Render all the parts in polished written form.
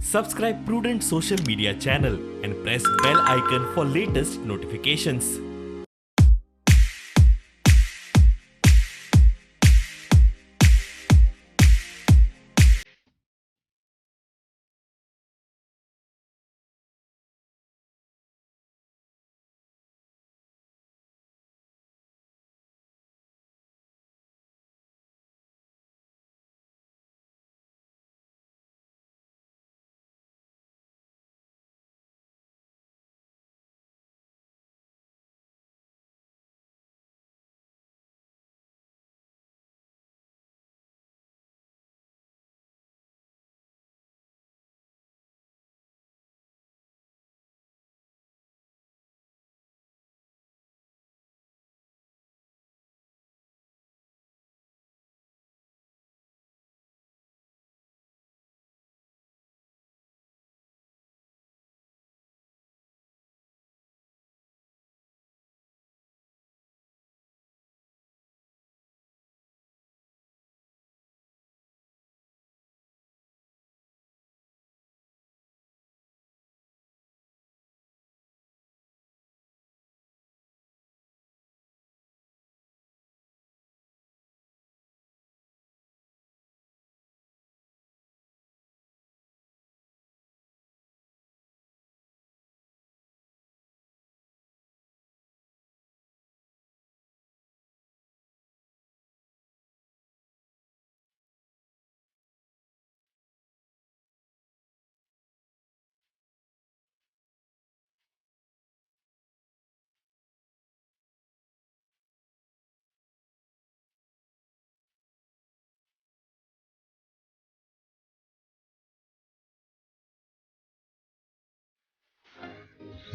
Subscribe Prudent social media channel and press bell icon for latest notifications.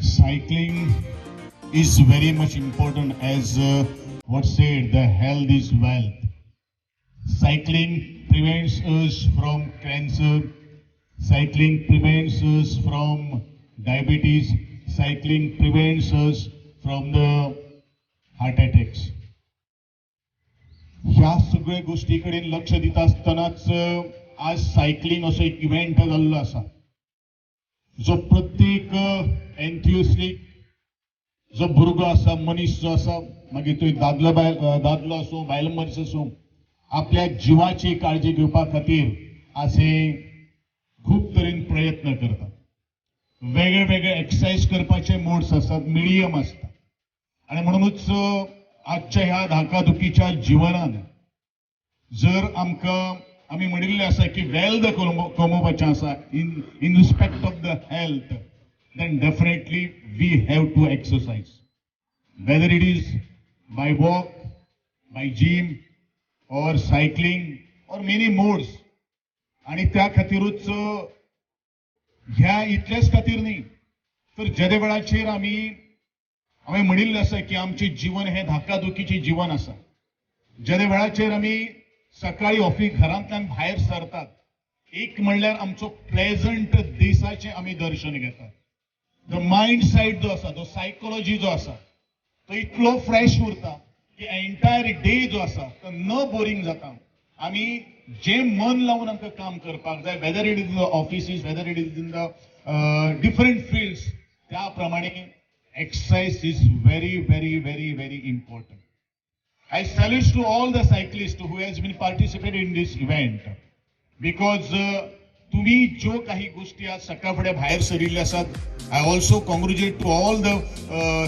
Cycling is very much important as what said, the health is wealth. Cycling prevents us from cancer. Cycling prevents us from diabetes. Cycling prevents us from the heart attacks. ह्या सगळ्या गोष्टी कडेन लक्ष दिता आसतनाच आज cycling असो एक इव्हेंट जाल्लो आसा, जो प्रत्येक एन्थुसियास्टिक जो भुरगो आसा, मनीस जो आसा, मागीर तो दादलो बायल, दादलो आसूं, बायल मनीस आसूं, आपल्या जिवाची काळजी घेवपा खातीर आज हे खूब तरेन प्रयत्न करतात. वेगळे वेगळे एक्सरसायज करपाचे मोड्स आसात, मिडियम आसता. आनी म्हणूनच आजच्या ह्या धाकाधुकीच्या जिवनान जर आमकां आमी म्हणिल्लें आसा की वेल्थ कमोवपाचें आसा in respect of the health, then definitely we have to exercise, whether it is by walk, by gym or cycling or many modes. आनी त्या खातीरूच, ह्या इतल्याच खातीर न्ही, तर जेदे वेळाचेर आमी हांवें म्हणिल्लें आसा की आमचें जिवन हें धाकाधुकीचें जिवन आसा. जेदे वेळाचेर आमी सकाळी ऑफिस घरांतल्यान भायर सरतात, एक म्हणल्यार आमचो प्लेजंट देशाचें आमी दर्शन घेतात. The mind side जो आसा, जो सायकोलॉजी जो आसा, तो इतलो फ्रेश उरता की एंटायर डे जो आसा तो न बोरींग जाता. आमी जें मन लावन आमकां काम करपाक जाय, whether it is in the offices, whether it is in the different fields, त्या प्रमाणे exercise is very very very very important. I salute to all the cyclists who has been participated in this event, because तुम्ही ज्यो काही गोष्टी आज सकाळ फुडें भायर सरिल्ले आसात, I also congratulate to all the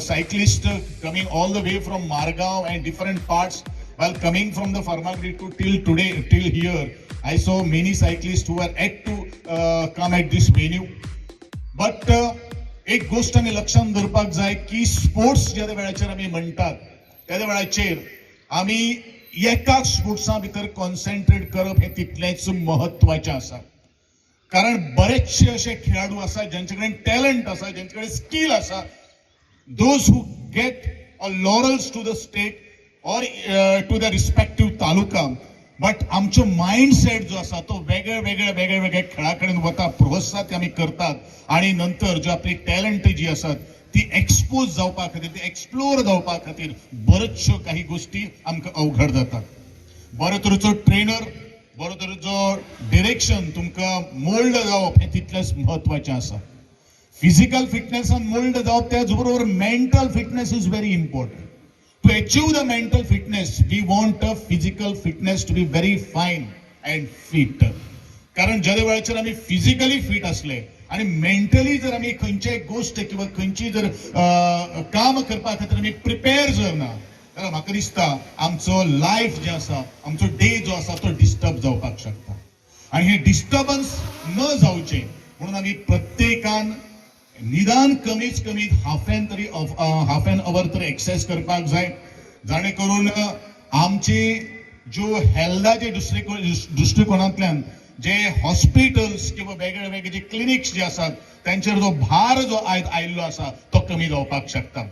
cyclist coming all the way from Margao and different parts. While coming from the Farmagudi to till today, till here, I saw many cyclists who are yet to come at this venue. But एक गोष्ट आमी लक्षात दवरपाक जाय की sports ज्या वेळाचेर आमी म्हणटात त्या वेळाचेर आमी एकाच स्पोर्ट्सां भितर कॉन्सन्ट्रेट करप हें तितलेंच म्हत्वाचें आसा. कारण बरेचशे अशे खेळाडू आसा ज्यांचे कडेन टॅलंट आसा, ज्यांचे कडेन स्कील आसा, those who get a laurels to the state or to the respective taluka, but आमचो मायंडसेट जो आसा तो वेगळे वेगळे वेगळे वेगळे खेळा कडेन वता, प्रोत्साहन ते आमी करतात आनी नंतर जो आपली टॅलंट जी आसात ती एक्सपोज जावपा खातीर, ती एक्सप्लोर जावपा खातीर बऱ्योचश्यो काही गोष्टी आमकां अवघड जातात. बरे तरेचो ट्रेनर बरो तरेचो डिरेक्शन तुमकां मोल्ड जावप हें तितलेंच म्हत्वाचें आसा. फिजिकल फिटनेसान मोल्ड जावप, त्याच बरोबर mental fitness is very important. To achieve the mental fitness we want a physical fitness to be very fine and fit. कारण ज्या वेळाचेर आमी फिजिकली फिट असले आणि मेंटली जर आमी खंयचीय गोश्ट किंवा खंयची जर काम करपा खातीर आमी प्रिपेर जर ना जाल्यार म्हाका दिसता आमचो लायफ जें आसा, आमचो डे जो आसा तो डिस्टर्ब जावपाक शकता. आणि हे डिस्टर्बन्स न जावचें म्हणून आमी प्रत्येकान निदान कमीत कमी हाफ एन तरी हाफ एन our तरी एक्सरसाइज करपाक जाय, जाणे करून आमची ज्यो हेल्थाचे दृश्टिकोनांतल्यान जे हॉस्पिटल्स किंवा वेगळे वेगळे जे क्लिनिक्स जे आसात त्यांचेर जो भार जो आयज आयिल्लो आसा तो कमी जावपाक शकता.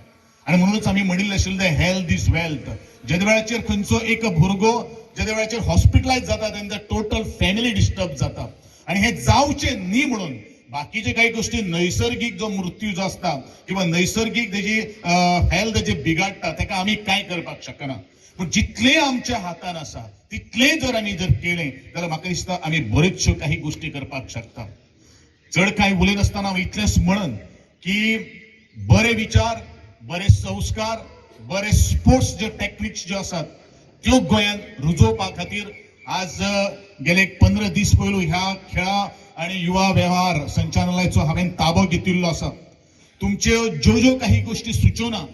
आनी म्हणूनच आमी म्हणिल्लें आशिल्लें, हेल्थ is wealth. जेन्ना वेळाचेर खंयचो एक भुरगो जेन्ना वेळाचेर हॉस्पिटलायज जाता तेन्ना टोटल फॅमिली डिस्टर्ब जाता आनी हें जावचें न्ही म्हणून बाकीचे काही गोष्टी नैसर्गिक जो मृत्यू जो आसता किंवा नैसर्गिक तेजी हेल्थ जे बिगाडटा ताका आमी कांय करपाक शकना. पूण जितलें आमच्या हातान आसा तितलें जर आमी जर केलें जाल्यार म्हाका दिसता आमी बऱ्योचश्यो काही गोष्टी करपाक शकता. चड कांय उलयनासतना हांव इतलेंच म्हणन की बरे विचार, बरे संस्कार, बरे स्पोर्ट्स जे टॅक्निक्स ज्यो आसात त्यो गोंयांत रुजोवपा खातीर आज गेले एक 15 दीस पयलू ह्या खेळा आणि युवा वेव्हार संचालनालयाचो हांवें ताबो घेतिल्लो आसा. तुमच्यो ज्यो ज्यो काही गोष्टी सुचोवना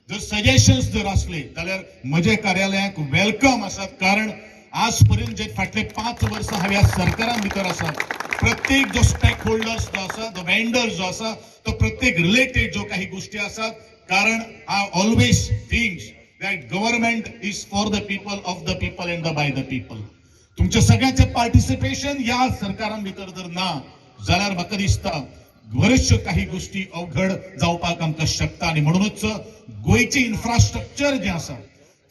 जर सजेशन्स जर असले जाल्यार म्हजे कार्यालयाक welcome आसात. कारण आज पर्यंत जे फाटले 5 वर्सां हांव ह्या सरकारान भितर आसा, प्रत्येक जो स्टेक होल्डर्स जो आसा, जो वेंडर्स जो आसा, तो प्रत्येक रिलेटेड ज्यो काही गोष्टी आसात, कारण I always thinks that government is for the people, of the people and the by the people. तुमच्या सगळ्यांचे पार्टिसिपेशन ह्या सरकारान भितर जर ना जाल्यार म्हाका दिसता बऱ्योचश्यो काही गोष्टी अवघड जावपाक आमकां शकता. आनी म्हणूनच गोंयचें इन्फ्रास्ट्रक्चर जें आसा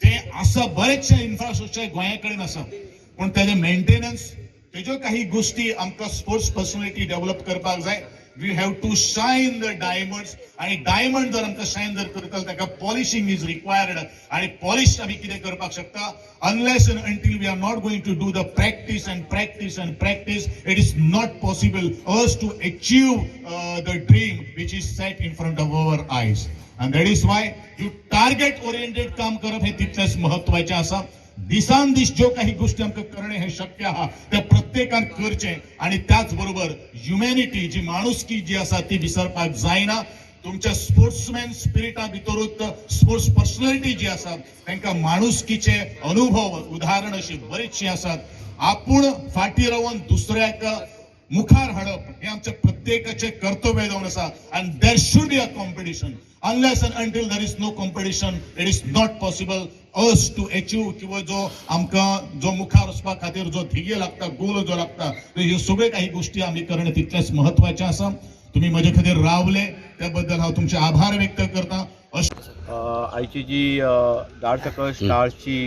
तें आसा, बरेचशें इन्फ्रास्ट्रक्चर गोंया कडेन आसा, पूण तेजें मेंटेनन्स, तेज्यो काही गोष्टी आमकां स्पोर्ट्स पर्सनॅलिटी डेव्हलप करपाक जाय. We have to shine the diamonds. आणि डायमंड जर आमकां शायन जर करता ताका पॉलिशिंग is required. आणि पॉलिश आमी कितें करपाक शकता unless and until we are not going to do the practice and practice and practice, it is not possible us to achieve the dream which is set in front of our eyes. And that is why you target oriented काम करप हे तितलेंच महत्वाचें आसा. दिसान दीस ज्यो काही गोष्टी आमकां करणे हे शक्य आहा त्या प्रत्येकान करचें. आणि त्याच बरोबर ह्युमॅनिटी जी माणुसकी जी आसा ती विसरपाक जायना. तुमच्या स्पोर्ट्समॅन स्पिरिटा भितरूच स्पोर्ट्स पर्सनॅलिटी जी आसा तांकां माणुसकीचे अनुभव उदाहरण अशी बरीचशी आसात. आपूण फाटीं रावन दुसऱ्याक मुखार हाडप हे आमच्या प्रत्येकाचें कर्तव्य जावन आसा. And there should be a competition. Unless and until there is no competition, it is not possible us to achieve किंवा जो आमकां जो मुखार वचपा खातीर जो ध्येय लागता, गोल जो लागता, ह्यो सगळ्यो काही गोष्टी आमी करणे तितलेंच म्हत्वाचें आसा. तुमी म्हजे खातीर रावले त्या बद्दल हांव तुमचे आभार व्यक्त करता. आयची जी धाडसकर स्टार्सची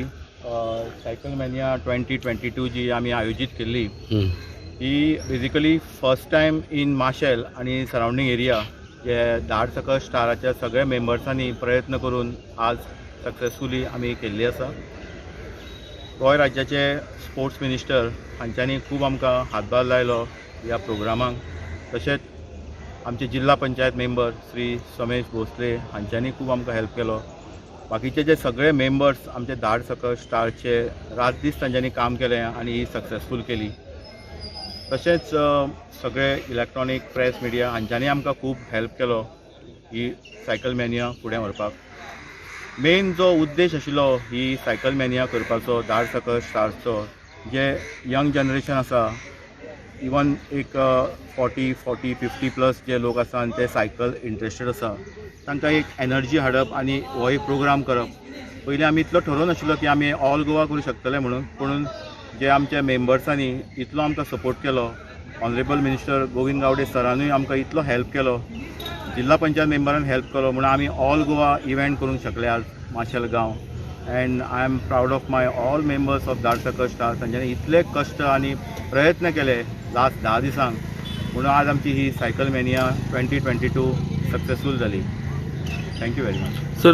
सायकल मॅनिया 2022 जी आमी आयोजीत केल्ली ही basically first time in Marcel आनी सरावंडींग एरिया जे धाडसकर स्टाराच्या सगळ्या मेंबर्सांनी प्रयत्न करून आज सक्सेसफुली आमी केल्ली आसा. गोंय राज्याचे स्पोर्ट्स मिनिस्टर हांच्यांनी खूब आमकां हातभार लायलो ह्या प्रोग्रामाक. तशेंच आमचे जिल्हा पंचायत मेंबर श्री समेश भोसले हांच्यांनी खूब आमकां हेल्प केलो. बाकीचे जे सगळे मेंबर्स आमचे धाडसकर स्टारचे रात दीस तांच्यांनी काम केलें आनी ही सक्सेसफूल केली. तशेंच सगळे इलेक्ट्रॉनीक प्रेस मिडिया हांच्यांनी आमकां खूब हेल्प केलो ही सायकल मॅनिया फुडें व्हरपाक. मेन जो उद्देश आशिल्लो ही सायकल मॅनिया करपाचो धाडसकर स्टार्सचो, जे यंग जनरेशन आसा, इवन एक 40, 40, 50 प्लस जे लोक आसा आनी ते सायकल इंट्रस्टेड आसा, तांकां एक एनर्जी हाडप आनी हो एक प्रोग्राम करप. पयलीं आमी इतलो ठरोवं नाशिल्लो की आमी ऑल गोवा करूं शकतले म्हणून, पूण जे आमच्या मेंबर्सांनी इतलो आमकां सपोर्ट केलो, ऑनरेबल मिनिस्टर गोविंद गावडे सरानूय आमकां इतलो हेल्प केलो, जिल्हा पंचायत मेंबरान हेल्प केलो, म्हणून आमी ऑल गोवा इव्हेंट करूंक शकले आज माशेल गांव. And I am proud of my all members of Dhadsakhal Star. तांच्यांनी इतले कश्ट आनी प्रयत्न केले लास्ट 10 दिसांक, म्हणून आज आमची ही सायकल मॅनिया 2022 सक्सेसफूल जाली. Thank you very much. Sir,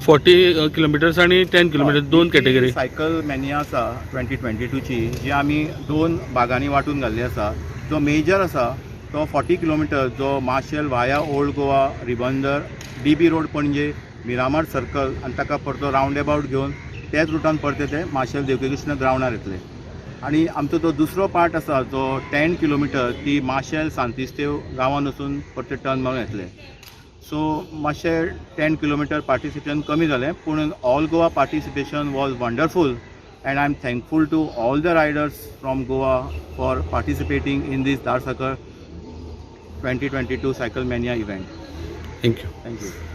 40 kilometers आणि 10 किलोमिटर, दोन कॅटेगरी. सायकल मॅनिया आसा 2022ची, जी आमी दोन भागांनी वांटून घाल्ली आसा. जो मेजर आसा तो 40 किलोमिटर, जो Marcel via old Goa, Ribandar, DB road, Panaji, Miramar circle आनी ताका परतो रावंड एबाउट घेवन त्याच रुटान परते ते माशेल देवकीकृष्ण ग्रावंडार येतले. आनी आमचो जो दुसरो पार्ट आसा, जो 10 किलोमिटर, ती माशेल सांतिस्तेव गांवान वचून परते टर्न मारून येतले. सो मातशें 10 किलोमिटर पार्टिसिपेशन कमी जालें, पूण all Goa participation was wonderful and I am thankful to all the riders from Goa for participating in this Dhadsakhal 2022 Cycle Mania event. Thank you. Thank you.